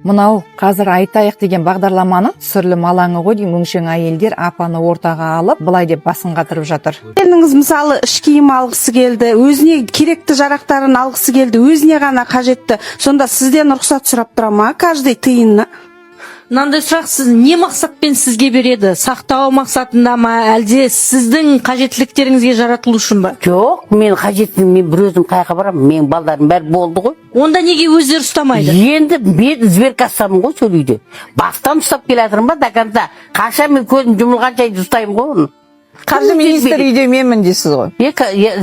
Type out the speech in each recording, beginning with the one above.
Мынау «Қазір айтайық» деген бағдарламаның түсірілім алаңы ғой деймін. Өңшең әйелдер апаны ортаға алып, былай деп басын қатырып жатыр. Келініңіз, мысалы, іш киім алғысы келді, өзіне керекті жарақтарын алғысы келді, өзіне ғана қажетті. Сонда сізден рұқсат сұрап тұра ма каждый тиынына? Мынандай сұрақ: сіз не мақсатпен сізге береді? Сақтау мақсатында ма, әлде сіздің қажеттіліктеріңізге жаратылу үшін ба? Жоқ, мен қажетті, мен бір өзім қай жаққа барамын? Менің балдарым бәрі болды ғой. Онда неге өздері ұстамайды? Енді мен сберкассамын ғой сол үйде. Бастан ұстап келе жатырмын ба, до конца. Қашан мен көзім жұмылғанша дейін ұстаймын ғой оны. Қаржы министрі үйде менмін дейсіз ғой.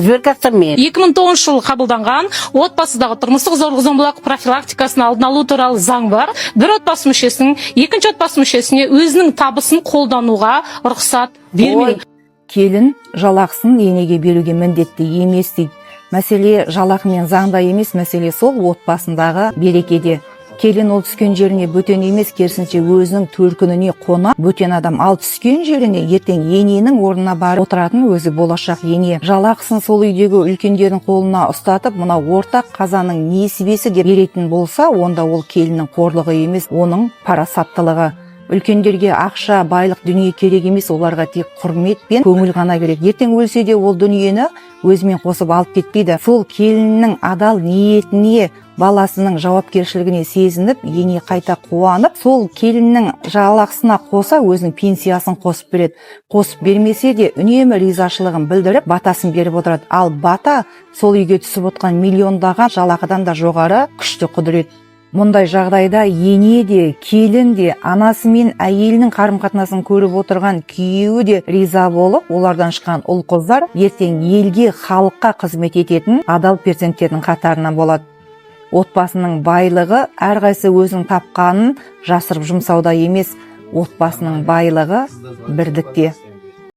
Сберкасса мен. 2009 жылы қабылданған отбасыдағы тұрмыстық зорлық зомбылық профилактикасын алдын алу туралы заң бар. Бір отбасы мүшесінің екінші отбасы мүшесіне өзінің табысын қолдануға рұқсат бермейді. Келін жалақысын енеге беруге міндетті емес дейді. Мәселе жалақы мен заңда емес, мәселе сол отбасындағы берекеде. Келін ол түскен жеріне бөтен емес, керісінше, өзінің төркініне қона бөтен адам. Ал түскен жеріне ертең ененің орнына барып отыратын өзі болашақ ене. Жалақысын сол үйдегі үлкендердің қолына ұстатып, мынау ортақ қазаның несібесі деп беретін болса, онда ол келіннің қорлығы емес, оның парасаттылығы. Үлкендерге ақша, байлық, дүние керек емес, оларға тек құрмет пен көңіл ғана керек. Ертең өлсе де, ол дүниені өзімен қосып алып кетпейді. Сол келіннің адал ниетіне, баласының жауапкершілігіне сезініп, ене қайта қуанып, сол келіннің жалақысына қоса өзінің пенсиясын қосып береді. Қосып бермесе де, үнемі ризашылығын білдіріп, батасын беріп отырады. Ал бата сол үйге түсіп отқан миллиондаған жалақыдан да жоғары күшті құдірет. Мұндай жағдайда ене де, келін де, анасы мен әйелінің қарым қатынасын көріп отырған күйеуі де риза болып, олардан шыққан ұл қыздар ертең елге, халыққа қызмет ететін адал перзенттердің қатарынан болады. Отбасының байлығы әрқайсысы өзінің тапқанын жасырып жұмсауда емес, отбасының байлығы бірлікте.